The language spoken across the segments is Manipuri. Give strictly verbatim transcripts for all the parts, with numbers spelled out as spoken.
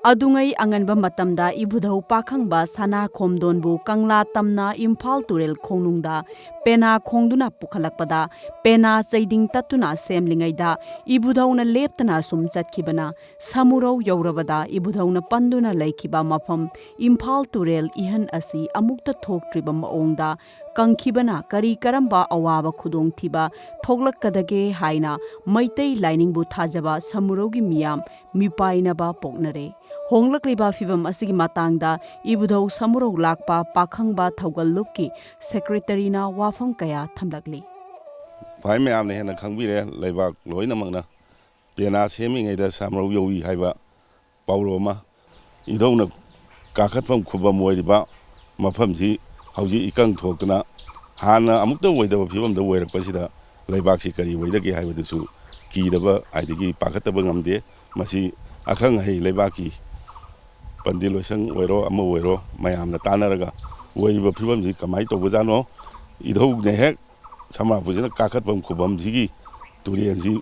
ꯑꯗꯨꯉꯩ ꯑꯉꯟꯕ ꯃꯇꯝꯗ ꯏꯕꯨꯙꯧ ꯄꯥꯈꯪꯕ ꯁꯅꯥ ꯈꯣꯝꯗꯣꯟꯕꯨ ꯀꯪꯂꯥ ꯇꯝꯅ ꯏꯝꯐꯥꯜ ꯇꯨꯔꯦꯜ ꯈꯣꯡꯅꯨꯡꯗ ꯄꯦꯅꯥ ꯈꯣꯡꯗꯨꯅ ꯄꯨꯈꯠꯂꯛꯄꯗ, ꯄꯦꯅꯥ ꯆꯩꯗꯤꯡ ꯇꯠꯇꯨꯅ ꯁꯦꯝꯂꯤꯉꯩꯗ ꯏꯕꯨꯙꯧꯅ ꯂꯦꯞꯇꯅ ꯁꯨꯝ ꯆꯠꯈꯤꯕꯅ, ꯁꯃꯨꯔꯧ ꯌꯧꯔꯕꯗ ꯏꯕꯨꯙꯧꯅ ꯄꯟꯗꯨꯅ ꯂꯩꯈꯤꯕ ꯃꯐꯝ ꯏꯝꯐꯥꯜ ꯇꯨꯔꯦꯜ ꯏꯍꯟ ꯑꯁꯤ ꯑꯃꯨꯛꯇ ꯊꯣꯛꯇ꯭ꯔꯤꯕ ꯃꯑꯣꯡꯗ ꯀꯪꯈꯤꯕꯅ ꯀꯔꯤ ꯀꯔꯝꯕ ꯑꯋꯥꯕ ꯈꯨꯗꯣꯡꯊꯤꯕ ꯊꯣꯛꯂꯛꯀꯗꯒꯦ ꯍꯥꯏꯅ ꯃꯩꯇꯩ ꯂꯥꯏꯅꯤꯡꯕꯨ ꯊꯥꯖꯕ ꯁꯃꯨꯔꯧꯒꯤ ꯃꯤꯌꯥꯝ ꯃꯤꯄꯥꯏꯅꯕ ꯄꯣꯛꯅꯔꯦ꯫ ꯍꯣꯡꯂꯛꯂꯤꯕ ꯐꯤꯚꯝ ꯑꯁꯤꯒꯤ ꯃꯇꯥꯡꯗ ꯏꯕꯨꯙꯧ ꯁꯃꯨꯔꯧ ꯂꯥꯛꯄ ꯄꯥꯈꯪꯕ ꯊꯧꯒꯜ ꯂꯨꯞꯀꯤ ꯁꯦꯀ꯭ꯔꯦꯇꯔꯤꯅ ꯋꯥꯐꯝ ꯀꯌꯥ ꯊꯝꯂꯛꯂꯤ꯫ ꯚꯥꯏ ꯃꯌꯥꯝꯅ ꯍꯦꯟꯅ ꯈꯪꯕꯤꯔꯦ, ꯂꯩꯕꯥꯛ ꯂꯣꯏꯅꯃꯛꯅ꯫ ꯄꯦꯅꯥ ꯁꯦꯝꯃꯤꯉꯩꯗ ꯁꯃꯨꯔꯧ ꯌꯧꯏ ꯍꯥꯏꯕ ꯄꯥꯎꯔꯧ ꯑꯃ꯫ ꯏꯙꯧꯅ ꯀꯥꯈꯠꯐꯝ ꯈꯨꯕꯝ ꯑꯣꯏꯔꯤꯕ ꯃꯐꯝꯁꯤ ꯍꯧꯖꯤꯛ ꯏꯀꯪ ꯊꯣꯛꯇꯅ ꯍꯥꯟꯅ ꯑꯃꯨꯛꯇ ꯑꯣꯏꯗꯕ ꯐꯤꯕꯝꯗ ꯑꯣꯏꯔꯛꯄꯁꯤꯗ ꯂꯩꯕꯥꯛꯁꯤ ꯀꯔꯤ ꯑꯣꯏꯗꯒꯦ ꯍꯥꯏꯕꯗꯨꯁꯨ ꯀꯤꯗꯕ ꯑꯗꯒꯤ ꯄꯥꯈꯠꯇꯕ ꯉꯝꯗꯦ꯫ ꯃꯁꯤ ꯑꯈꯪ ꯑꯍꯩ ꯂꯩꯕꯥꯛꯀꯤ ꯄꯟꯗꯤꯠ ꯂꯣꯏꯁꯪ ꯑꯣꯏꯔꯣ ꯑꯃ ꯑꯣꯏꯔꯣ ꯃꯌꯥꯝꯅ ꯇꯥꯟꯅꯔꯒ ꯑꯣꯏꯔꯤꯕ ꯐꯤꯕꯝꯁꯤ ꯀꯃꯥꯏꯅ ꯇꯧꯕꯖꯥꯠꯅꯣ? ꯏꯙꯧꯅ ꯍꯦꯛ ꯁꯃꯥꯄꯨꯁꯤꯅ ꯀꯥꯈꯠꯐꯝ ꯈꯨꯕꯝꯁꯤꯒꯤ ꯇꯨꯔꯦꯜꯁꯤ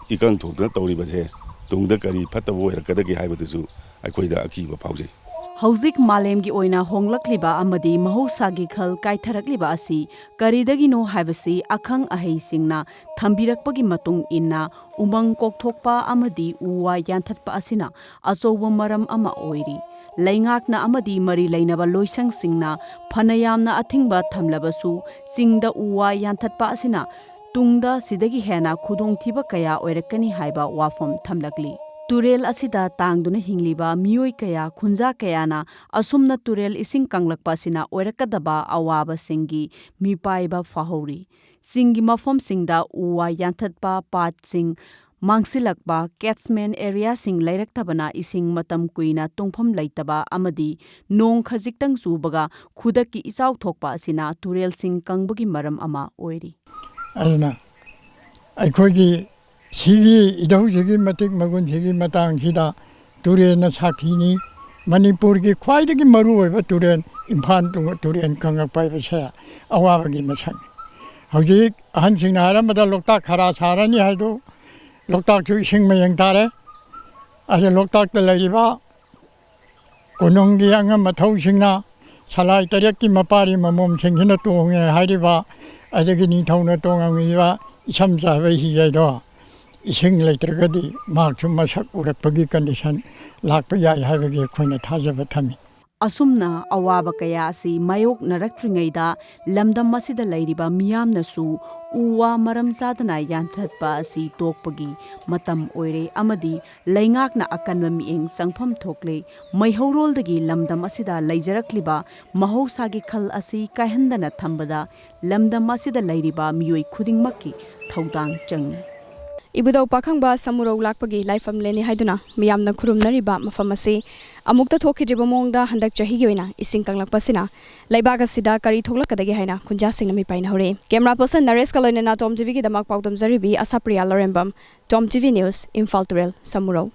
ꯏꯀꯪ ꯊꯣꯛꯇꯅ ꯇꯧꯔꯤꯕꯁꯦ ꯇꯨꯡꯗ ꯀꯔꯤ ꯐꯠꯇꯕ ꯑꯣꯏꯔꯛꯀꯗꯒꯦ ꯍꯥꯏꯕꯗꯨꯁꯨ ꯑꯩꯈꯣꯏꯗ ꯑꯀꯤꯕ ꯐꯥꯎꯖꯩ꯫ ꯍꯧꯖꯤꯛ ꯃꯥꯂꯦꯝꯒꯤ ꯑꯣꯏꯅ ꯍꯣꯡꯂꯛꯂꯤꯕ ꯑꯃꯗꯤ ꯃꯍꯧꯁꯥꯒꯤ ꯈꯜ ꯀꯥꯏꯊꯔꯛꯂꯤꯕ ꯑꯁꯤ ꯀꯔꯤꯗꯒꯤꯅꯣ ꯍꯥꯏꯕꯁꯤ ꯑꯈꯪ ꯑꯍꯩꯁꯤꯡꯅ ꯊꯝꯕꯤꯔꯛꯄꯒꯤ ꯃꯇꯨꯡ ꯏꯟꯅ ꯎꯃꯪ ꯀꯣꯛꯊꯣꯛꯄ ꯑꯃꯗꯤ ꯎ ꯋꯥ ꯌꯥꯟꯊꯠꯄ ꯑꯁꯤꯅ ꯑꯆꯧꯕ ꯃꯔꯝ ꯑꯃ ꯑꯣꯏꯔꯤ꯫ ꯂꯩꯉꯥꯛꯅ ꯑꯃꯗꯤ ꯃꯔꯤ ꯂꯩꯅꯕ ꯂꯣꯏꯁꯪꯁꯤꯡꯅ ꯐꯅ ꯌꯥꯝꯅ ꯑꯊꯤꯡꯕ ꯊꯝꯂꯕꯁꯨ, ꯆꯤꯡꯗ ꯎ ꯋꯥ ꯌꯥꯟꯊꯠꯄ ꯑꯁꯤꯅ ꯇꯨꯡꯗ ꯁꯤꯗꯒꯤ ꯍꯦꯟꯅ ꯈꯨꯗꯣꯡꯊꯤꯕ ꯀꯌꯥ ꯑꯣꯏꯔꯛꯀꯅꯤ ꯍꯥꯏꯕ ꯋꯥꯐꯝ ꯊꯝꯂꯛꯂꯤ꯫ ꯇꯨꯔꯦꯜ ꯑꯁꯤꯗ ꯇꯥꯡꯗꯨꯅ ꯍꯤꯡꯂꯤꯕ ꯃꯤꯑꯣꯏ ꯀꯌꯥ, ꯈꯨꯟꯖꯥ ꯀꯌꯥꯅ ꯑꯁꯨꯝꯅ ꯇꯨꯔꯦꯜ ꯏꯁꯤꯡ ꯀꯪꯂꯛꯄ ꯑꯁꯤꯅ ꯑꯣꯏꯔꯛꯀꯗꯕ ꯑꯋꯥꯕꯁꯤꯡꯒꯤ ꯃꯤꯄꯥꯏꯕ ꯐꯥꯍꯧꯔꯤ꯫ ꯆꯤꯡꯒꯤ ꯃꯐꯝꯁꯤꯡꯗ ꯎ ꯋꯥ ꯌꯥꯟꯊꯠꯄ, ꯄꯥꯠꯁꯤꯡ ꯃꯥꯡꯁꯤꯜꯂꯛꯄ, catchment areaꯁꯤꯡ ꯂꯩꯔꯛꯇꯕꯅ ꯏꯁꯤꯡ ꯃꯇꯝ ꯀꯨꯏꯅ ꯇꯨꯡꯐꯝ ꯂꯩꯇꯕ ꯑꯃꯗꯤ ꯅꯣꯡ ꯈꯖꯤꯛꯇꯪ ꯆꯨꯕꯒ ꯈꯨꯗꯛꯀꯤ ꯏꯆꯥꯎ ꯊꯣꯛꯄ ꯑꯁꯤꯅ ꯇꯨꯔꯦꯜꯁꯤꯡ ꯀꯪꯕꯒꯤ ꯃꯔꯝ ꯑꯃ ꯑꯣꯏꯔꯤ꯫ ꯑꯗꯨꯅ ꯑꯩꯈꯣꯏꯒꯤ ꯁꯤꯒꯤ ꯏꯙꯧꯁꯤꯒꯤ ꯃꯇꯤꯛ ꯃꯒꯨꯟꯁꯤꯒꯤ ꯃꯇꯥꯡꯁꯤꯗ ꯇꯨꯔꯦꯜꯅ ꯁꯥꯈꯤꯅꯤ꯫ ꯃꯅꯤꯄꯨꯔꯒꯤ ꯈ꯭ꯋꯥꯏꯗꯒꯤ ꯃꯔꯨꯑꯣꯏꯕ ꯇꯨꯔꯦꯜ ꯏꯝꯐꯥꯜ ꯇꯨ-, ꯇꯨꯔꯦꯜ ꯀꯪꯉꯛꯄ ꯍꯥꯏꯕꯁꯦ ꯑꯋꯥꯕꯒꯤ ꯃꯁꯛꯅꯤ꯫ ꯍꯧꯖꯤꯛ ꯑꯍꯟꯁꯤꯡꯅ ꯍꯥꯏꯔꯝꯕꯗ ꯂꯣꯛꯇꯥꯛ ꯈꯔ ꯁꯥꯔꯅꯤ ꯍꯥꯏꯗꯨ, ꯂꯣꯛꯇꯥꯛꯁꯨ ꯏꯁꯤꯡ ꯃꯌꯦꯡ ꯇꯥꯔꯦ꯫ ꯑꯗ ꯂꯣꯛꯇꯥꯛꯇ ꯂꯩꯔꯤꯕ ꯀꯣꯅꯨꯡꯒꯤ ꯑꯉꯝ ꯑꯊꯧꯁꯤꯡꯅ ꯁꯂꯥꯏ ꯇꯔꯦꯠꯀꯤ ꯃꯄꯥꯔꯤ ꯃꯃꯣꯝꯁꯤꯡꯁꯤꯅ ꯇꯣꯡꯉꯦ ꯍꯥꯏꯔꯤꯕ, ꯑꯗꯒꯤ ꯅꯤꯡꯊꯧꯅ ꯇꯣꯡꯉꯝꯃꯤꯕ ꯏꯁꯝ ꯆꯥꯏꯕ ꯍꯤ ꯍꯥꯏꯗꯣ ꯏꯁꯤꯡ ꯂꯩꯇ꯭ꯔꯒꯗꯤ ꯃꯍꯥꯛꯁꯨ ꯃꯁꯛ ꯎꯔꯛꯄꯒꯤ ꯀꯟꯗꯤꯁꯟ ꯂꯥꯛꯄ ꯌꯥꯏ ꯍꯥꯏꯕꯒꯤ ꯑꯩꯈꯣꯏꯅ ꯊꯥꯖꯕ ꯊꯝꯃꯤ꯫ ꯑꯁꯨꯝꯅ ꯑꯋꯥꯕ ꯀꯌꯥ ꯑꯁꯤ ꯃꯥꯌꯣꯛꯅꯔꯛꯇ꯭ꯔꯤꯉꯩꯗ ꯂꯝꯗꯝ ꯑꯁꯤꯗ ꯂꯩꯔꯤꯕ ꯃꯤꯌꯥꯝꯅꯁꯨ ꯎ ꯋꯥ ꯃꯔꯝ ꯆꯥꯗꯅ ꯌꯥꯟꯊꯠꯄ ꯑꯁꯤ ꯇꯣꯛꯄꯒꯤ ꯃꯇꯝ ꯑꯣꯏꯔꯦ ꯑꯃꯗꯤ ꯂꯩꯉꯥꯛꯅ ꯑꯀꯟꯕ ꯃꯤꯠꯌꯦꯡ ꯆꯪꯐꯝ ꯊꯣꯛꯂꯦ꯫ ꯃꯩꯍꯧꯔꯣꯜꯗꯒꯤ ꯂꯝꯗꯝ ꯑꯁꯤꯗ ꯂꯩꯖꯔꯛꯂꯤꯕ ꯃꯍꯧꯁꯥꯒꯤ ꯈꯜ ꯑꯁꯤ ꯀꯥꯏꯍꯟꯗꯅ ꯊꯝꯕꯗ ꯂꯝꯗꯝ ꯑꯁꯤꯗ ꯂꯩꯔꯤꯕ ꯃꯤꯑꯣꯏ ꯈꯨꯗꯤꯡꯃꯛꯀꯤ ꯊꯧꯗꯥꯡ ꯆꯪꯏ꯫ ꯏꯕꯨꯙꯧ ꯄꯥꯈꯪꯕ ꯁꯃꯨꯔꯧ ꯂꯥꯛꯄꯒꯤ ꯂꯥꯏꯐꯝ ꯂꯦꯟꯅꯤ ꯍꯥꯏꯗꯨꯅ ꯃꯤꯌꯥꯝꯅ ꯈꯨꯔꯨꯝꯅꯔꯤꯕ ꯃꯐꯝ ꯑꯁꯤ ꯑꯃꯨꯛꯇ ꯊꯣꯛꯈꯤꯗ꯭ꯔꯤꯕ ꯃꯑꯣꯡꯗ ꯍꯟꯗꯛ ꯆꯍꯤꯒꯤ ꯑꯣꯏꯅ ꯏꯁꯤꯡ ꯀꯪꯂꯛꯄꯁꯤꯅ ꯂꯩꯕꯥꯛ ꯑꯁꯤꯗ ꯀꯔꯤ ꯊꯣꯛꯂꯛꯀꯗꯒꯦ ꯍꯥꯏꯅ ꯈꯨꯟꯖꯥꯁꯤꯡꯅ ꯃꯤꯄꯥꯏꯅꯍꯧꯔꯤ꯫ ꯀꯦꯃꯦꯔꯥ ꯄꯔꯁꯟ ꯅꯔꯦꯁꯀ ꯂꯣꯏꯅꯅ ꯇꯣꯝ ꯇꯤꯚꯤꯒꯤꯗꯃꯛ ꯄꯥꯎꯗꯝꯖꯔꯤꯕꯤ ꯑꯁꯥꯄ꯭ꯔꯤꯌꯥ ꯂꯧꯔꯦꯝꯕꯝ, ꯇꯣꯝ ꯇꯤꯚꯤ ꯅ꯭ꯌꯨꯁ, ꯏꯝꯐꯥꯜ ꯇꯨꯔꯦꯜ, ꯁꯃꯨꯔꯧ꯫